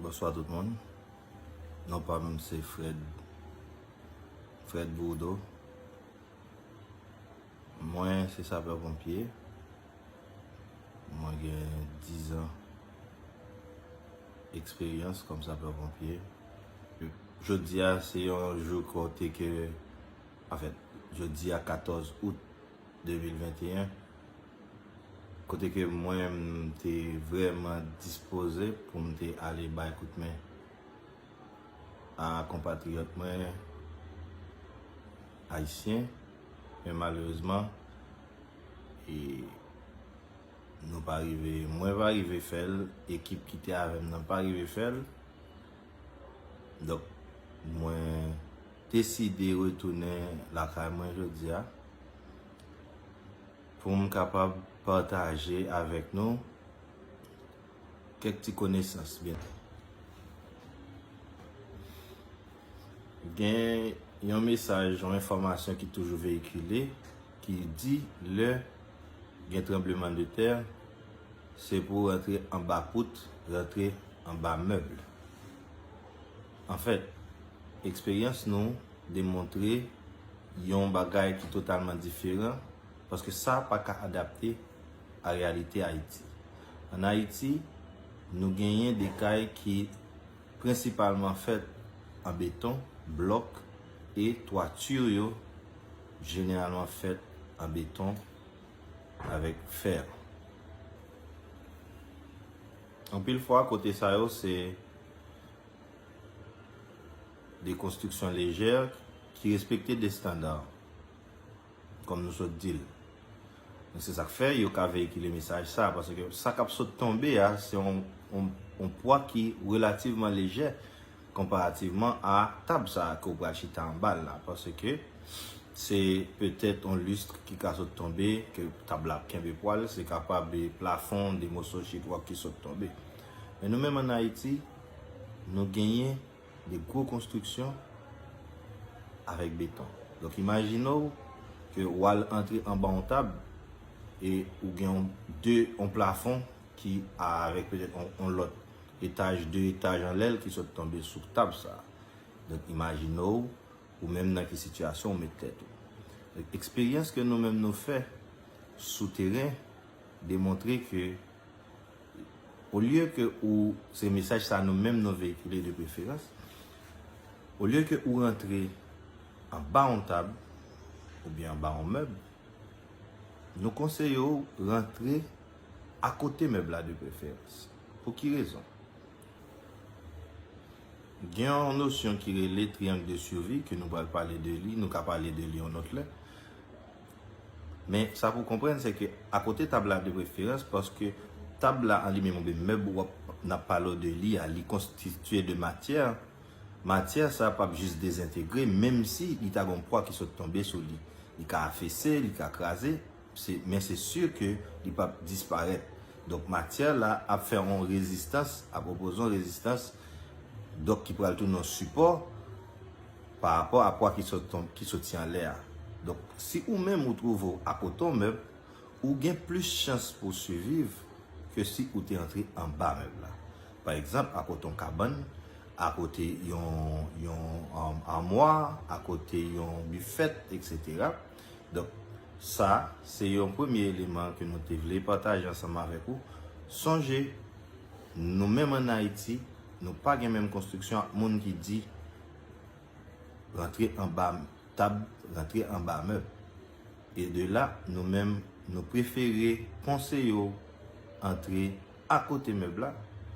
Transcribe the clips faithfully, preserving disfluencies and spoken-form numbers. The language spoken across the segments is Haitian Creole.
Bonswa tout moun. Non pa m se Fred, Fred Bourdeau. Mwen se sapè ponpye. Mwen gen diz an eksperyans kòm sapè ponpye. Jodi a se yon jou kote ke, anfèt, jodi a katòz out de mil venteyen, kote ke mwen m te vrèman dispoze pou m te ale bay kout men a konpatriyòt mwen ayisyen, men malerezman, e, nou pa rive, mwen pa rive fè l, ekip ki te avè m nan pa rive fè l. Donk, mwen deside retounen lakay mwen jodi a pou m kapab pataje avèk nou kèk ti konesans byen. Gen yon mesaj, yon enfòmasyon ki toujou veyikile, ki di lè gen tranblemanntè, se pou rantre anba pout, rantre anba mèb. Anfèt, eksperyans nou demontre yon bagay ki totalman diferan, paske sa pa ka adapte a reyalite Ayiti. Ann Ayiti, nou genyen de kay ki prensipalman fèt an beton, blòk, e twati yo jeneralman fèt an beton avèk fè. Anpil fwa, kote sa yo, se de konstriksyon lejè ki respekte de estanda, kòm nou sot di l. Donk, se sa k fè yo ka veyikile mesaj sa, paske sa k ap sot tonbe a, se yon, yon, yon pwa ki relativman lejè konparativman a tab sa a ke w pral chita anba l la, paske se petèt yon list ki ka sot tonbe, ke tab la ap kenbe pwa l, se kapab plafon, de moso sheetrock ki sot tonbe. Men nou menm ann Ayiti, nou genyen de gwo konstriksyon avèk beton. Donk, imajine w ke w al antre anba yon tab e ou gen yon, de, yon plafon ki avèk petèt yon, yon lòt etaj, de etaj anlè l ki sot tonbe sou tab sa a. Donk, imajine w, ou menm nan ki sitiyasyon ou met tèt ou. Donk, eksperyans ke nou menm nou fè sou teren demontre ke, olye ke ou, se mesaj sa nou menm nou veyikile de preferans, olye ke ou rantre anba yon tab oubyen anba yon mèb, nou konseye w rantre akote mèb la de preferans. Pou ki rezon? Gen yon nosyon ki rele triangle de survie, ke nou pral pale de li, nou ka pale de li yon lòt lè. Men sa pou konprann, se ke akote tab la de preferans, paske tab la an li menm, oubyen mèb w ap, n ap pale w de li a, li konstitye de matyè. Matyè sa p ap jis dezentegre, menm si li ta gen yon pwa ki sot tonbe sou li. Li ka afese, li ka kraze, se, men se si ke li p ap disparèt. Donk, matyè la ap fè yon rezistans, ap opoze yon rezistans, donk ki pral tounen yon sipò pa rapò a pwa ki sot ton-, ki soti anlè a. Donk, si ou menm ou twouve w akote yon mèb, ou gen plis chans pou w siviv ke si ou te antre anba mèb la. Pa egzanp, akote yon kabann, akote yon, yon, um, amwa, akote yon bifèt, etsetera. Donk, sa, se yon premye eleman ke nou te vle pataje ansanm avèk ou. Sonje, nou menm ann Ayiti, nou pa gen menm konstriksyon ak moun ki di rantre anba tab, rantre anba mèb. E de la, nou menm, nou prefere konseye w antre akote mèb la.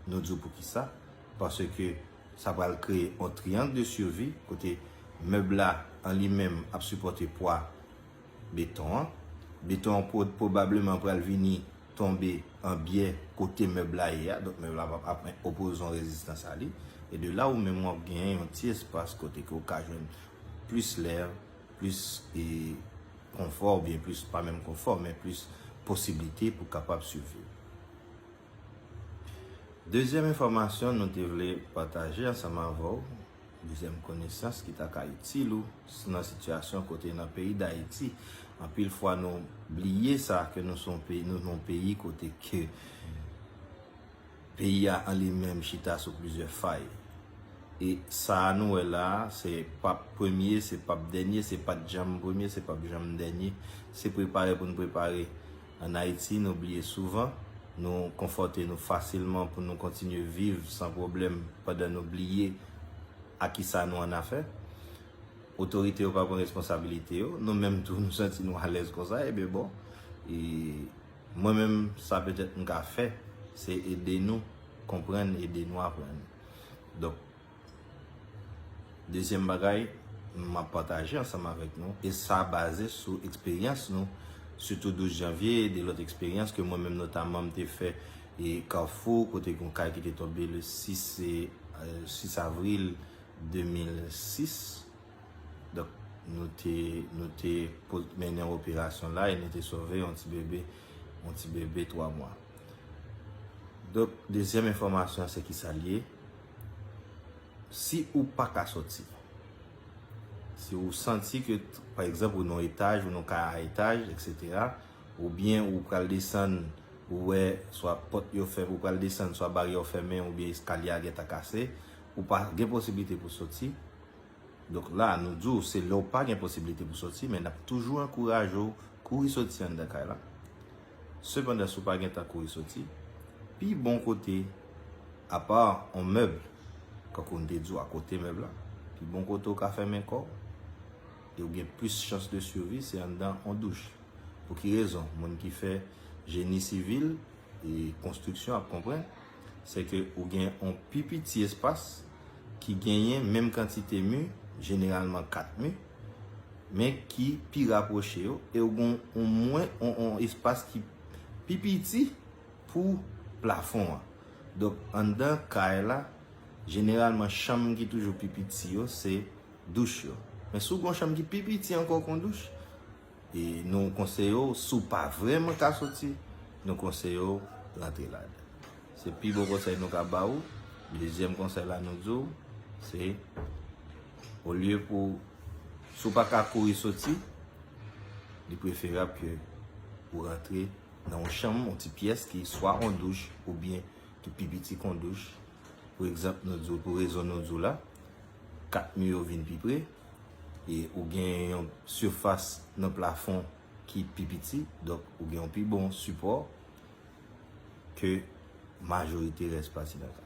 Nou di w poukisa? Paske sa pral kreye yon triangle de survie, kote mèb la an li menm ap sipòte pwa beton an. Beton an pwo-, pwobableman pral vini tonbe an byè kote mèb la ye a. Donk, mèb la ap, ap opoze yon rezistans a li. E de la, ou menm w ap genyen yon ti espas kote ke w ka jwenn plis lè, plis, e, konfò, oubyen plis, pa menm konfò, men plis posiblite pou w kapab siviv. Dezyèm enfòmasyon nou te vle pataje ansanm avè w, dezyèm konesans ki ta ka itil ou s-, nan sitiyasyon kote nan peyi Dayiti, anpil fwa nou bliye sa ke nou se yon peyi, nou nan yon peyi kote ke Peyi a an li menm chita sou plizyè fay. E sa a nou wè la a, se p ap premye, se p ap dènye, se pa t janm premye, se p ap janm dènye. Se prepare pou n prepare. Ann Ayiti, nou bliye souvan, nou konfòte nou fasilman pou nou kontinye viv san pwoblèm pandan nou bliye a kisa nou annafè. Otorite yo pa pran responsabilite yo, nou menm tou nou santi nou alèz konsa, ebyen bon. E mwen menm, sa petèt m ka fè, se ede nou konprann, ede nou aprann. Donk, dezyèm bagay m ap pataje ansanm avèk nou, e sa baze sou eksperyans nou, sitou douz janvye, de lòt eksperyans ke mwen menm notaman m te fè e Kafou, kote gen yon kay ki te tonbe le sis, e, euh, sis avril de mil sis. Donk, nou te, nou te po-, mennen operasyon la e nou te sove yon ti bebe, yon ti bebe twa mwa. Donk, dezyèm enfòmasyon an, se kisa l ye? Si ou pa ka soti, si ou santi ke, pa egzanp, ou nan yon etaj, ou nan yon kay a etaj, etsetera, oubyen ou pral desann, ou wè swa pòt yo fè-, ou pral desann, swa baryè yo fèmen, oubyen eskalye a gentan kase, ou pa gen posiblite pou soti. Donk la, nou di w, se lè w pa gen posiblite pou soti, men n ap toujou ankouraje w kouri soti anndan kay la. Sepandan, si w pa gentan kouri soti, pi bon kote, apa yon mèb, kankou n te di w akote mèb la, pi bon kote w ka fèmen kò w, e w gen plis chans de sivi, se anndan yon douch. Pou ki rezon? Moun ki fè jeni sivil e konstriksyon ap konprann, se ke ou gen yon pi piti espas ki genyen menm kantite mi, jeneralman kat mi, men ki pi rapwoche yo, e ou gen yon mwen, yon, yon espas ki pi piti pou plafon an. Donk, anndan kay la, jeneralman, chanm ki toujou pi piti yo, se douch yo. Men si w gen yon chanm ki pi piti ankò ke yon douch, e nou konseye w, si w pa vrèman ka soti, nou konseye w rantre ladan. Se pi bon konsèy nou ka ba ou. Dezyèm konsèy la nou di w, se olye pou, si w pa ka kouri soti, li preferab ke ou rantre nan yon chanm, yon ti pyès ki swa yon douch oubyen ki pi piti ke yon douch. Pou egzanp, nou di w, pou rezon nou di w la, kat mi yo vin pi pre, e ou gen yon sifas nan plafon ki pi piti, donk ou gen yon pi bon sipò ke majorite rès pati nan kay.